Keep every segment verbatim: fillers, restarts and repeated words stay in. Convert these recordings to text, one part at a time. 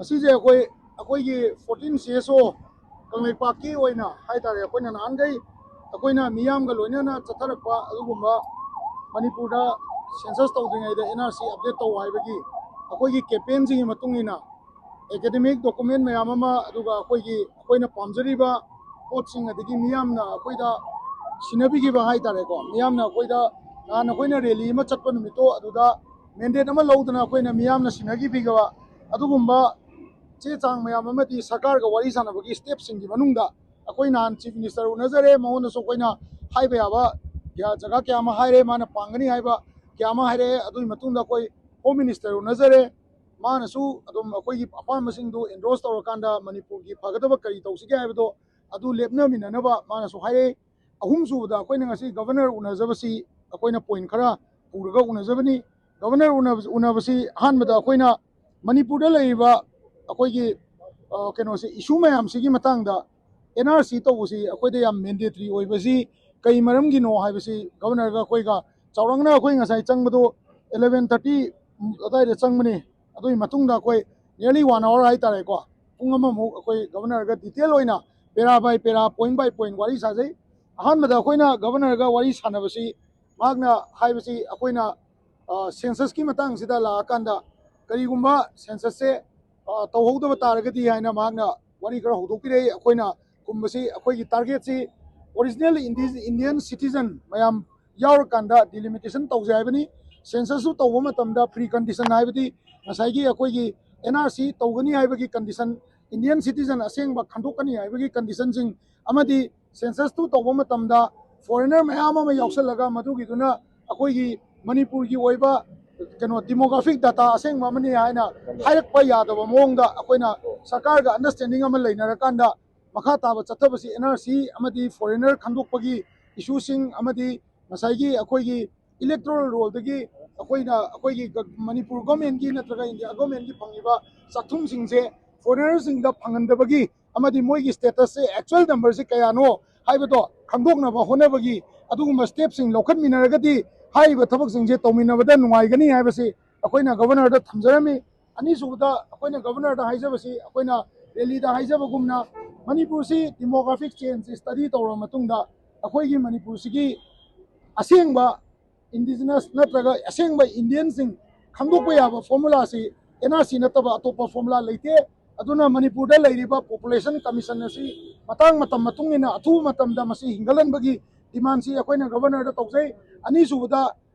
ꯃꯁꯤꯁꯦ ꯑꯩꯈꯣꯏ ꯑꯩꯈꯣꯏꯒꯤ ꯐꯣꯔꯇꯤꯟ ꯁꯤ ꯑꯦꯁ ꯑꯣ ꯀꯪꯂꯩꯄꯥꯛꯀꯤ ꯑꯣꯏꯅ ꯍꯥꯏꯇꯥꯔꯦ, ꯑꯩꯈꯣꯏꯅ ꯅꯍꯥꯟꯈꯩ ꯑꯩꯈꯣꯏꯅ ꯃꯤꯌꯥꯝꯒ ꯂꯣꯏꯅꯅ ꯆꯠꯊꯔꯛꯄ ꯑꯗꯨꯒꯨꯝꯕ ꯃꯅꯤꯄꯨꯔꯗ ꯁꯦꯟꯁꯁ ꯇꯧꯗ꯭ꯔꯤꯉꯩꯗ ꯑꯦꯟ ꯑꯥꯔ ꯁꯤ ꯑꯞꯗꯦꯠ ꯇꯧ ꯍꯥꯏꯕꯒꯤ ꯑꯩꯈꯣꯏꯒꯤ ꯀꯦꯝꯄꯦꯟꯁꯤꯒꯤ ꯃꯇꯨꯡ ꯏꯟꯅ ꯑꯦꯀꯥꯗꯦꯃꯤꯛ ꯗꯣꯀꯨꯃꯦꯟ ꯃꯌꯥꯝ ꯑꯃ, ꯑꯗꯨꯒ ꯑꯩꯈꯣꯏꯒꯤ ꯑꯩꯈꯣꯏꯅ ꯄꯥꯝꯖꯔꯤꯕ ꯄꯣꯠꯁꯤꯡ, ꯑꯗꯒꯤ ꯃꯤꯌꯥꯝꯅ ꯑꯩꯈꯣꯏꯗ ꯁꯤꯟꯅꯕꯤꯈꯤꯕ ꯍꯥꯏꯇꯥꯔꯦꯀꯣ, ꯃꯤꯌꯥꯝꯅ ꯑꯩꯈꯣꯏꯗ ꯅꯍꯥꯟ ꯑꯩꯈꯣꯏꯅ ꯔꯦꯂꯤ ꯑꯃ ꯆꯠꯄ ꯅꯨꯃꯤꯠꯇꯣ ꯑꯗꯨꯗ ꯃꯦꯟꯗꯦꯠ ꯑꯃ ꯂꯧꯗꯅ ꯑꯩꯈꯣꯏꯅ ꯃꯤꯌꯥꯝꯅ ꯁꯤꯟꯅꯈꯤꯕꯤꯈꯤꯕ ꯑꯗꯨꯒꯨꯝꯕ ꯆꯦ ꯆꯥꯡ ꯃꯌꯥꯝ ꯑꯃꯗꯤ ꯁꯔꯀꯥꯔꯒ ꯋꯥꯔꯤ ꯁꯥꯟꯅꯕꯒꯤ ꯁ꯭ꯇꯦꯞꯁꯤꯡꯒꯤ ꯃꯅꯨꯡꯗ ꯑꯩꯈꯣꯏ ꯅꯍꯥꯟ ꯆꯤꯐ ꯃꯤꯅꯤꯁꯇꯔ ꯎꯅꯖꯔꯦ, ꯃꯉꯣꯟꯗꯁꯨ ꯑꯩꯈꯣꯏꯅ ꯍꯥꯏꯕ ꯌꯥꯕ ꯀꯌꯥ, ꯖꯒꯥ ꯀꯌꯥ ꯑꯃ ꯍꯥꯏꯔꯦ, ꯃꯥꯅ ꯄꯥꯡꯒꯅꯤ ꯍꯥꯏꯕ ꯀꯌꯥ ꯑꯃ ꯍꯥꯏꯔꯛꯑꯦ꯫ ꯑꯗꯨꯒꯤ ꯃꯇꯨꯡꯗ ꯑꯩꯈꯣꯏ ꯍꯣꯝ ꯃꯤꯅꯤꯁꯇꯔ ꯎꯅꯖꯔꯦ, ꯃꯥꯅꯁꯨ ꯑꯗꯨꯝ ꯑꯩꯈꯣꯏꯒꯤ ꯑꯄꯥꯝꯕꯁꯤꯡꯗꯨ ꯑꯦꯟꯗꯣꯔꯁ ꯇꯧꯔꯀꯥꯟꯗ ꯃꯅꯤꯄꯨꯔꯒꯤ ꯐꯒꯗꯕ ꯀꯔꯤ ꯇꯧꯁꯤꯒꯦ ꯍꯥꯏꯕꯗꯣ ꯑꯗꯨ ꯂꯦꯞꯅꯃꯤꯟꯅꯅꯕ ꯃꯥꯅꯁꯨ ꯍꯥꯏꯔꯛꯏ꯫ ꯑꯍꯨꯝꯁꯨꯕꯗ ꯑꯩꯈꯣꯏꯅ ꯉꯁꯤ ꯒꯚꯔꯅꯔ ꯎꯅꯖꯕꯁꯤ ꯑꯩꯈꯣꯏꯅ ꯄꯣꯏꯟ ꯈꯔ ꯄꯨꯔꯒ ꯎꯅꯖꯕꯅꯤ꯫ ꯒꯚꯔꯅꯔ ꯎꯅꯕ-, ꯎꯅꯕꯁꯤ ꯑꯍꯥꯟꯕꯗ ꯑꯩꯈꯣꯏꯅ ꯃꯅꯤꯄꯨꯔꯗ ꯂꯩꯔꯤꯕ ꯑꯩꯈꯣꯏꯒꯤ, ꯑ, ꯀꯩꯅꯣꯁꯦ, ꯏꯁꯨ ꯃꯌꯥꯝꯁꯤꯒꯤ ꯃꯇꯥꯡꯗ ꯑꯦꯟ ꯑꯥꯔ ꯁꯤ ꯇꯧꯕꯁꯤ ꯑꯩꯈꯣꯏꯗ ꯌꯥꯝ ꯃꯦꯟꯗꯦꯇꯔꯤ ꯑꯣꯏꯕꯁꯤ ꯀꯩ ꯃꯔꯝꯒꯤꯅꯣ ꯍꯥꯏꯕꯁꯤ ꯒꯚꯔꯅꯔꯒ ꯑꯩꯈꯣꯏꯒ ꯆꯥꯎꯔꯥꯛꯅ ꯑꯩꯈꯣꯏ ꯉꯁꯥꯏ ꯆꯪꯕꯗꯣ ꯑꯦꯂꯚꯦꯟ ꯊꯥꯔꯇꯤ ꯑꯗꯨꯋꯥꯏꯗ ꯆꯪꯕꯅꯤ꯫ ꯑꯗꯨꯒꯤ ꯃꯇꯨꯡꯗ ꯑꯩꯈꯣꯏ nearly one hour ꯍꯥꯏꯇꯥꯔꯦꯀꯣ, ꯄꯨꯡ ꯑꯃꯃꯨꯛ ꯑꯩꯈꯣꯏ ꯒꯚꯔꯅꯔꯒ ꯗꯤꯇꯦꯜ ꯑꯣꯏꯅ ꯄꯦꯔꯥ ꯕꯥꯏ ꯄꯦꯔꯥ, ꯄꯣꯏꯟ ꯕꯥꯏ ꯄꯣꯏꯟ ꯋꯥꯔꯤ ꯁꯥꯖꯩ꯫ ꯑꯍꯥꯟꯕꯗ ꯑꯩꯈꯣꯏꯅ ꯒꯚꯔꯅꯔꯒ ꯋꯥꯔꯤ ꯁꯥꯟꯅꯕꯁꯤ ꯃꯍꯥꯛꯅ ꯍꯥꯏꯕꯁꯤ ꯑꯩꯈꯣꯏꯅ, ꯑ, ꯁꯦꯟꯁꯁꯀꯤ ꯃꯇꯥꯡꯁꯤꯗ ꯂꯥꯛꯑꯀꯥꯟꯗ ꯀꯔꯤꯒꯨꯝꯕ ꯁꯦꯟꯁꯁꯁꯦ, ꯑ, ꯇꯧꯍꯧꯗꯕ ꯇꯥꯔꯒꯗꯤ ꯍꯥꯏꯅ ꯃꯍꯥꯛꯅ ꯋꯥꯔꯤ ꯈꯔ ꯍꯧꯗꯣꯛꯄꯤꯔꯛꯏ꯫ ꯑꯩꯈꯣꯏꯅ ꯀꯨꯝꯕꯁꯤ ꯑꯩꯈꯣꯏꯒꯤ ꯇꯥꯔꯒꯦꯠꯁꯤ ꯑꯣꯔꯤꯖꯤꯅꯦꯜ ꯏꯟꯗꯤ-, ꯏꯟꯗꯤꯌꯟ ꯁꯤꯇꯤꯖꯟ ꯃꯌꯥꯝ ꯌꯥꯎꯔꯀꯥꯟꯗ ꯗꯤꯂꯤꯃꯤꯇꯦꯁꯟ ꯇꯧꯁꯦ ꯍꯥꯏꯕꯅꯤ꯫ ꯁꯦꯟꯁꯁꯁꯨ ꯇꯧꯕ ꯃꯇꯝꯗ ꯄ꯭ꯔꯤ ꯀꯟꯗꯤꯁꯟ ꯍꯥꯏꯕꯗꯤ ꯉꯁꯥꯏꯒꯤ ꯑꯩꯈꯣꯏꯒꯤ ꯑꯦꯟ ꯑꯥꯔ ꯁꯤ ꯇꯧꯒꯅꯤ ꯍꯥꯏꯕꯒꯤ ꯀꯟꯗꯤꯁꯟ, ꯏꯟꯗꯤꯌꯟ ꯁꯤꯇꯤꯖꯟ ꯑꯁꯦꯡꯕ ꯈꯟꯗꯣꯛꯀꯅꯤ ꯍꯥꯏꯕꯒꯤ ꯀꯟꯗꯤꯁꯟꯁꯤꯡ, ꯑꯃꯗꯤ ꯁꯦꯟꯁꯁꯇꯨ ꯇꯧꯕ ꯃꯇꯝꯗ ꯐꯣꯔꯦꯅꯔ ꯃꯌꯥꯝ ꯑꯃ ꯌꯥꯎꯁꯜꯂꯒ ꯃꯗꯨꯒꯤꯗꯨꯅ ꯑꯩꯈꯣꯏꯒꯤ ꯃꯅꯤꯄꯨꯔꯒꯤ ꯑꯣꯏꯕ ꯀꯩꯅꯣ ꯗꯤꯃꯣꯒ꯭ꯔꯥꯐꯤꯛ ꯗꯥꯇꯥ ꯑꯁꯦꯡꯕ ꯑꯃꯅꯤ ꯍꯥꯏꯅ ꯍꯥꯏꯔꯛꯄ ꯌꯥꯗꯕ ꯃꯑꯣꯡꯗ ꯑꯩꯈꯣꯏꯅ ꯁꯔꯀꯥꯔꯒ ꯑꯟꯗꯔꯁꯇꯦꯟꯗꯤꯡ ꯑꯃ ꯂꯩꯅꯔꯀꯥꯟꯗ ꯃꯈꯥ ꯇꯥꯕ ꯆꯠꯊꯕꯁꯤ ꯑꯦꯟ ꯑꯥꯔ ꯁꯤ ꯑꯃꯗꯤ ꯐꯣꯔꯦꯅꯔ ꯈꯟꯗꯣꯛꯄꯒꯤ ꯏꯁꯨꯁꯤꯡ ꯑꯃꯗꯤ ꯉꯁꯥꯏꯒꯤ ꯑꯩꯈꯣꯏꯒꯤ ꯏꯂꯦꯛꯇꯣꯔꯦꯜ ꯔꯣꯜꯗꯒꯤ ꯑꯩꯈꯣꯏꯅ ꯑꯩꯈꯣꯏꯒꯤ ꯒ-, ꯃꯅꯤꯄꯨꯔ ꯒꯣꯔꯃꯦꯟꯒꯤ ꯅꯠꯇ꯭ꯔꯒ ꯏꯟꯗꯤꯌꯥ ꯒꯣꯔꯃꯦꯟꯒꯤ ꯐꯪꯉꯤꯕ ꯆꯥꯛꯊꯨꯝꯁꯤꯡꯁꯦ ꯐꯣꯔꯦꯅꯔꯁꯤꯡꯗ ꯐꯪꯍꯟꯗꯕꯒꯤ ꯑꯃꯗꯤ ꯃꯣꯏꯒꯤ ꯁ꯭ꯇꯦꯇꯁꯁꯦ, ꯑꯦꯛꯆꯨꯋꯦꯜ ꯅꯝꯕꯔꯁꯦ ꯀꯌꯥꯅꯣ ꯍꯥꯏꯕꯗꯣ ꯈꯪꯗꯣꯛꯅꯕ ꯍꯣꯠꯅꯕꯒꯤ ꯑꯗꯨꯒꯨꯝꯕ ꯁ꯭ꯇꯦꯞꯁꯤꯡ ꯂꯧꯈꯠꯃꯤꯟꯅꯔꯒꯗꯤ ꯍꯥꯏꯔꯤꯕ ꯊꯕꯛꯁꯤꯡꯁꯦ ꯇꯧꯃꯤꯟꯅꯕꯗ ꯅꯨꯡꯉꯥꯏꯒꯅꯤ ꯍꯥꯏꯕꯁꯤ ꯑꯩꯈꯣꯏꯅ ꯒꯚꯔꯅꯔꯗ ꯊꯝꯖꯔꯝꯃꯤ꯫ ꯑꯅꯤꯁꯨꯕꯗ ꯑꯩꯈꯣꯏꯅ ꯒꯕꯔꯅꯔꯗ ꯍꯥꯏꯖꯕꯁꯤ, ꯑꯩꯈꯣꯏꯅ ꯔꯦꯂꯤꯗ ꯍꯥꯏꯖꯕꯒꯨꯝꯅ, ꯃꯅꯤꯄꯨꯔꯁꯤ demographic change study ꯇꯧꯔꯕ ꯃꯇꯨꯡꯗ ꯑꯩꯈꯣꯏꯒꯤ ꯃꯅꯤꯄꯨꯔꯁꯤꯒꯤ ꯑꯁꯦꯡꯕ indigenous ꯅꯠꯇ꯭ꯔꯒ ꯑꯁꯦꯡꯕ ꯏꯟꯗꯤꯌꯟꯁꯤꯡ ꯈꯪꯗꯣꯛꯄ ꯌꯥꯕ ꯐꯣꯔꯃꯨꯂꯥꯁꯤ ꯑꯦꯟ ꯑꯥꯔ ꯁꯤ ꯅꯠꯇꯕ ꯑꯇꯣꯞꯄ ꯐꯣꯔꯃꯨꯂꯥ ꯂꯩꯇꯦ꯫ ꯑꯗꯨꯅ ꯃꯅꯤꯄꯨꯔꯗ ꯂꯩꯔꯤꯕ population commission ꯑꯁꯤ ꯃꯇꯥꯡ ꯃꯇꯝ ꯃꯇꯨꯡ ꯏꯟꯅ ꯑꯊꯨꯕ ꯃꯇꯝꯗ ꯃꯁꯤ ꯍꯤꯡꯒꯠꯍꯟꯕꯒꯤ demandꯁꯤ ꯑꯩꯈꯣꯏꯅ ꯒꯕꯔꯅꯔꯗ ꯇꯧꯖꯩ꯫ ꯑꯅꯤꯁꯨꯕꯗ,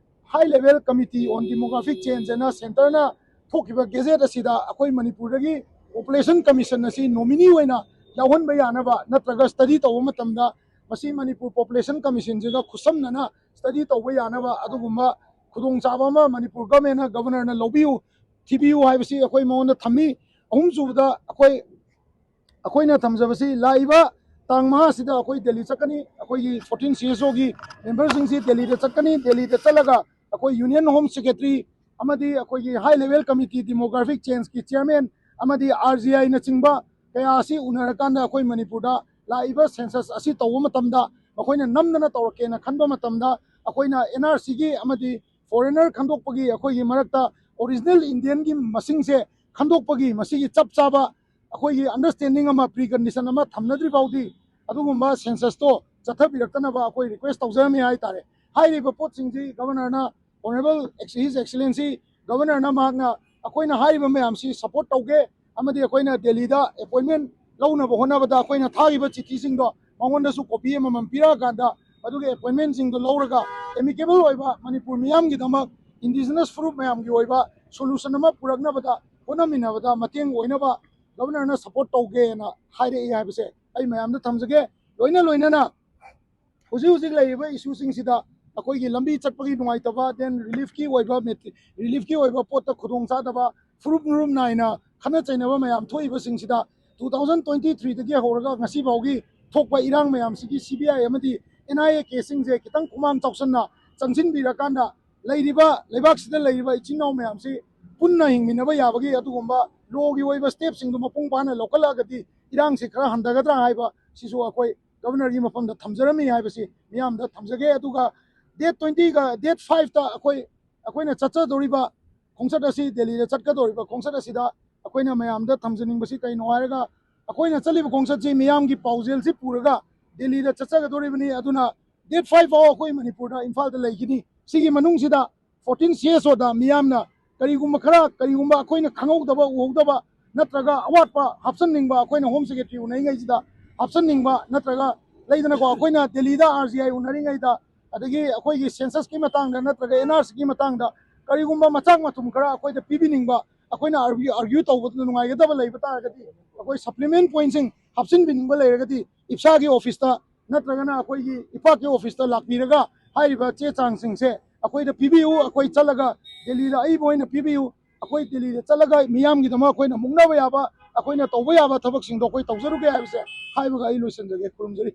High Level Committee on Demographic Change ꯍꯥꯏꯅ ꯁꯦꯟꯇꯔꯅ ꯊꯣꯛꯈꯤꯕ ꯒꯦꯖꯦꯠ ꯑꯁꯤꯗ ꯑꯩꯈꯣꯏ ꯃꯅꯤꯄꯨꯔꯗꯒꯤ population commission ꯑꯁꯤ nominee ꯑꯣꯏꯅ ꯌꯥꯎꯍꯟꯕ ꯌꯥꯅꯕ ꯅꯠꯇ꯭ꯔꯒ study ꯇꯧꯕ ꯃꯇꯝꯗ ꯃꯁꯤ ꯃꯅꯤꯄꯨꯔ population commissionꯁꯤꯒ ꯈꯨꯠꯁꯝꯅꯅ study ꯇꯧꯕ ꯌꯥꯅꯕ ꯑꯗꯨꯒꯨꯝꯕ ꯈꯨꯗꯣꯡꯆꯥꯕ ꯑꯃ ꯃꯅꯤꯄꯨꯔ ꯒꯚꯔꯟꯃꯦꯟꯅ, ꯒꯕꯔꯅꯔꯅ ꯂꯧꯕꯤꯌꯨ, ꯊꯤꯕꯤꯌꯨ ꯍꯥꯏꯕꯁꯤ ꯑꯩꯈꯣꯏ ꯃꯉꯣꯟꯗ ꯊꯝꯃꯤ꯫ ꯑꯍꯨꯝꯁꯨꯕꯗ, ꯑꯩꯈꯣꯏ ꯑꯩꯈꯣꯏꯅ ꯊꯝꯖꯕꯁꯤ, ꯂꯥꯛꯏꯕ ꯇꯥꯡ ꯃꯉꯥꯁꯤꯗ ꯑꯩꯈꯣꯏ ꯗꯦꯜꯂꯤ ꯆꯠꯀꯅꯤ꯫ ꯑꯩꯈꯣꯏꯒꯤ fourteen C S Oꯒꯤ memberꯁꯤꯡꯁꯤ ꯗꯦꯜꯂꯤꯗ ꯆꯠꯀꯅꯤ꯫ ꯗꯦꯜꯂꯤꯗ ꯆꯠꯂꯒ ꯑꯩꯈꯣꯏ Union Home Secretary ꯑꯃꯗꯤ ꯑꯩꯈꯣꯏꯒꯤ High Level Committee Demographic Changeꯀꯤ chairman ꯑꯃꯗꯤ R G Iꯅꯆꯤꯡꯕ ꯀꯌꯥ ꯑꯁꯤ ꯎꯅꯔꯀꯥꯟꯗ ꯑꯩꯈꯣꯏ ꯃꯅꯤꯄꯨꯔꯗ ꯂꯥꯛꯏꯕ census ꯑꯁꯤ ꯇꯧꯕ ꯃꯇꯝꯗ ꯃꯈꯣꯏꯅ ꯅꯝꯗꯅ ꯇꯧꯔꯛꯀꯦꯅ ꯈꯟꯕ ꯃꯇꯝꯗ ꯑꯩꯈꯣꯏꯅ N R Cꯒꯤ ꯑꯃꯗꯤ foreigner ꯈꯟꯗꯣꯛꯄꯒꯤ ꯑꯩꯈꯣꯏꯒꯤ ꯃꯔꯛꯇ original Indianꯒꯤ ꯃꯁꯤꯡꯁꯦ ꯈꯟꯗꯣꯛꯄꯒꯤ ꯃꯁꯤꯒꯤ ꯆꯞ ꯆꯥꯕ ꯑꯩꯈꯣꯏꯒꯤ understanding ꯑꯃ, precondition ꯑꯃ ꯊꯝꯅꯗ꯭ꯔꯤ ꯐꯥꯎꯗꯤ ꯑꯗꯨꯒꯨꯝꯕ censusꯇꯣ ꯆꯠꯊꯕꯤꯔꯛꯇꯅꯕ ꯑꯩꯈꯣꯏ request ꯇꯧꯖꯔꯝꯃꯤ ꯍꯥꯏꯇꯥꯔꯦ꯫ ꯍꯥꯏꯔꯤꯕ ꯄꯣꯠꯁꯤꯡꯁꯤ ꯒꯕꯔꯅꯔꯅ, Honourable Ex-, His Excellency ꯒꯕꯔꯅꯔꯅ ꯃꯍꯥꯛꯅ ꯑꯩꯈꯣꯏꯅ ꯍꯥꯏꯔꯤꯕ ꯃꯌꯥꯝꯁꯤ support ꯇꯧꯒꯦ ꯑꯃꯗꯤ ꯑꯩꯈꯣꯏꯅ ꯗꯦꯜꯂꯤꯗ appointment ꯂꯧꯅꯕ ꯍꯣꯠꯅꯕꯗ ꯑꯩꯈꯣꯏꯅ ꯊꯥꯈꯤꯕ ꯆꯤꯊꯤꯁꯤꯡꯗꯣ ꯃꯉꯣꯟꯗꯁꯨ copy ꯑꯃꯃꯝ ꯄꯤꯔꯛꯑꯀꯥꯟꯗ ꯃꯗꯨꯒꯤ appointmentꯁꯤꯡꯗꯣ ꯂꯧꯔꯒ amicable ꯑꯣꯏꯕ ꯃꯅꯤꯄꯨꯔ ꯃꯤꯌꯥꯝꯒꯤꯗꯃꯛ indigenous group ꯃꯌꯥꯝꯒꯤ ꯑꯣꯏꯕ solution ꯑꯃ ꯄꯨꯔꯛꯅꯕꯗ ꯍꯣꯠꯅꯃꯤꯟꯅꯕꯗ ꯃꯇꯦꯡ ꯑꯣꯏꯅꯕ ꯒꯕꯔꯅꯔꯅ support ꯇꯧꯒꯦꯅ ꯍꯥꯏꯔꯛꯏ ꯍꯥꯏꯕꯁꯦ ꯑꯩ ꯃꯌꯥꯝꯗ ꯊꯝꯖꯒꯦ꯫ ꯂꯣꯏꯅ ꯂꯣꯏꯅꯅ ꯍꯧꯖꯤꯛ ꯍꯧꯖꯤꯛ ꯂꯩꯔꯤꯕ issueꯁꯤꯡꯁꯤꯗ ꯑꯩꯈꯣꯏꯒꯤ ꯂꯝꯕꯤ ꯆꯠꯄꯒꯤ ꯅꯨꯡꯉꯥꯏꯇꯕ, then reliefꯀꯤ ꯑꯣꯏꯕ ꯃꯦꯇ-, reliefꯀꯤ ꯑꯣꯏꯕ ꯄꯣꯠꯇ ꯈꯨꯗꯣꯡꯆꯥꯗꯕ, ꯐꯨꯔꯨꯞ ꯅꯨꯔꯨꯞ ꯅꯥꯏꯅ ꯈꯠꯅ ꯆꯩꯅꯕ ꯃꯌꯥꯝ ꯊꯣꯛꯏꯕꯁꯤꯡꯁꯤꯗ two thousand twenty threeꯗꯒꯤ ꯍꯧꯔꯒ ꯉꯁꯤ ꯐꯥꯎꯒꯤ ꯊꯣꯛꯄ ꯏꯔꯥꯡ ꯃꯌꯥꯝꯁꯤꯒꯤ C B I ꯑꯃꯗꯤ N I A caseꯁꯤꯡꯁꯦ ꯈꯤꯇꯪ ꯈꯨꯃꯥꯡ ꯆꯥꯎꯁꯟꯅ ꯆꯪꯁꯤꯟꯕꯤꯔꯀꯥꯟꯗ ꯂꯩꯔꯤꯕ, ꯂꯩꯕꯥꯛꯁꯤꯗ ꯂꯩꯔꯤꯕ ꯏꯆꯤꯟ ꯏꯅꯥꯎ ꯃꯌꯥꯝꯁꯤ ꯄꯨꯟꯅ ꯍꯤꯡꯃꯤꯟꯅꯕ ꯌꯥꯕꯒꯤ ꯑꯗꯨꯒꯨꯝꯕ lawꯒꯤ ꯑꯣꯏꯕ stepꯁꯤꯡꯗꯣ ꯃꯄꯨꯡ ꯐꯥꯅ ꯂꯧꯈꯠꯂꯛꯑꯒꯗꯤ ꯏꯔꯥꯡꯁꯤ ꯈꯔ ꯍꯟꯊꯒꯗ꯭ꯔꯥ ꯍꯥꯏꯕ ꯁꯤꯁꯨ ꯑꯩꯈꯣꯏ ꯒꯕꯔꯅꯔꯒꯤ ꯃꯐꯝꯗ ꯊꯝꯖꯔꯝꯃꯤ ꯍꯥꯏꯕꯁꯤ ꯃꯤꯌꯥꯝꯗ ꯊꯝꯖꯒꯦ꯫ ꯑꯗꯨꯒ date twentyꯒ date fiveꯇ ꯑꯩꯈꯣꯏ, ꯑꯩꯈꯣꯏꯅ ꯆꯠꯆꯗꯧꯔꯤꯕ ꯈꯣꯡꯆꯠ ꯑꯁꯤ, ꯗꯦꯜꯂꯤꯗ ꯆꯠꯀꯗꯧꯔꯤꯕ ꯈꯣꯡꯆꯠ ꯑꯁꯤꯗ ꯑꯩꯈꯣꯏꯅ ꯃꯌꯥꯝꯗ ꯊꯝꯖꯅꯤꯡꯕꯁꯤ ꯀꯩꯅꯣ ꯍꯥꯏꯔꯒ, ꯑꯩꯈꯣꯏꯅ ꯆꯠꯂꯤꯕ ꯈꯣꯡꯆꯠꯁꯤ ꯃꯤꯌꯥꯝꯒꯤ ꯄꯥꯎꯖꯦꯜꯁꯤ ꯄꯨꯔꯒ ꯗꯦꯜꯂꯤꯗ ꯆꯠꯆꯒꯗꯧꯔꯤꯕꯅꯤ꯫ ꯑꯗꯨꯅ ꯗꯦꯠ ꯐꯥꯏꯚ ꯐꯥꯎ ꯑꯩꯈꯣꯏ ꯃꯅꯤꯄꯨꯔꯗ, ꯏꯝꯐꯥꯜꯗ ꯂꯩꯈꯤꯅꯤ꯫ ꯁꯤꯒꯤ ꯃꯅꯨꯡꯁꯤꯗ ꯐꯣꯔꯇꯤꯟ ꯁꯤ ꯑꯦꯁ ꯑꯣꯗ ꯃꯤꯌꯥꯝꯅ ꯀꯔꯤꯒꯨꯝꯕ ꯈꯔ, ꯀꯔꯤꯒꯨꯝꯕ ꯑꯩꯈꯣꯏꯅ ꯈꯪꯍꯧꯗꯕ, ꯎꯍꯧꯗꯕ, ꯅꯠꯇ꯭ꯔꯒ ꯑꯋꯥꯠꯄ ꯍꯥꯞꯆꯟꯅꯤꯡꯕ, ꯑꯩꯈꯣꯏꯅ ꯍꯣꯝ ꯁꯦꯀ꯭ꯔꯦꯇꯔꯤ ꯎꯅꯔꯤꯉꯩꯁꯤꯗ ꯍꯥꯞꯆꯟꯅꯤꯡꯕ, ꯅꯠꯇ꯭ꯔꯒ ꯂꯩꯗꯅꯀꯣ, ꯑꯩꯈꯣꯏꯅ ꯗꯦꯜꯂꯤꯗ ꯑꯥꯔ ꯖꯤ ꯑꯥꯏ ꯎꯅꯔꯤꯉꯩꯗ, ꯑꯗꯒꯤ ꯑꯩꯈꯣꯏꯒꯤ ꯁꯦꯟꯁꯁꯀꯤ ꯃꯇꯥꯡꯗ ꯅꯠꯇ꯭ꯔꯒ ꯑꯦꯟ ꯑꯥꯔ ꯁꯤꯒꯤ ꯃꯇꯥꯡꯗ ꯀꯔꯤꯒꯨꯝꯕ ꯃꯆꯥꯛ ꯃꯊꯨꯝ ꯈꯔ ꯑꯩꯈꯣꯏꯗ ꯄꯤꯕꯤꯅꯤꯡꯕ, ꯑꯩꯈꯣꯏꯅ ꯑꯥꯔꯒ꯭ꯌꯨ, ꯑꯥꯔꯒ꯭ꯌꯨ ꯇꯧꯕꯗ ꯅꯨꯡꯉꯥꯏꯒꯗꯕ ꯂꯩꯕ ꯇꯥꯔꯒꯗꯤ, ꯑꯩꯈꯣꯏ ꯁꯄ꯭ꯂꯤꯃꯦꯟ ꯄꯣꯏꯟꯁꯤꯡ ꯍꯥꯞꯆꯤꯟꯕꯤꯅꯤꯡꯕ ꯂꯩꯔꯒꯗꯤ, ꯏꯞꯁꯥꯒꯤ ꯑꯣꯐꯤꯁꯇ ꯅꯠꯇ꯭ꯔꯒꯅ ꯑꯩꯈꯣꯏꯒꯤ ꯏꯄꯥꯛꯀꯤ ꯑꯣꯐꯤꯁꯇ ꯂꯥꯛꯄꯤꯔꯒ ꯍꯥꯏꯔꯤꯕ ꯆꯦ ꯆꯥꯡꯁꯤꯡꯁꯦ ꯑꯩꯈꯣꯏꯗ ꯄꯤꯕꯤꯌꯨ꯫ ꯑꯩꯈꯣꯏ ꯆꯠꯂꯒ ꯗꯦꯜꯂꯤꯗ ꯑꯏꯕ ꯑꯣꯏꯅ ꯄꯤꯕꯤꯌꯨ꯫ ꯑꯩꯈꯣꯏ ꯗꯦꯜꯂꯤꯗ ꯆꯠꯂꯒ ꯃꯤꯌꯥꯝꯒꯤꯗꯃꯛ ꯑꯩꯈꯣꯏꯅ ꯃꯨꯛꯅꯕ ꯌꯥꯕ, ꯑꯩꯈꯣꯏꯅ ꯇꯧꯕ ꯌꯥꯕ ꯊꯕꯛꯁꯤꯡꯗꯣ ꯑꯩꯈꯣꯏ ꯇꯧꯖꯔꯨꯒꯦ ꯍꯥꯏꯕꯁꯦ ꯍꯥꯏꯕꯒ ꯑꯩ ꯂꯣꯏꯁꯤꯟꯖꯒꯦ꯫ ꯈꯨꯔꯨꯝꯖꯔꯤ꯫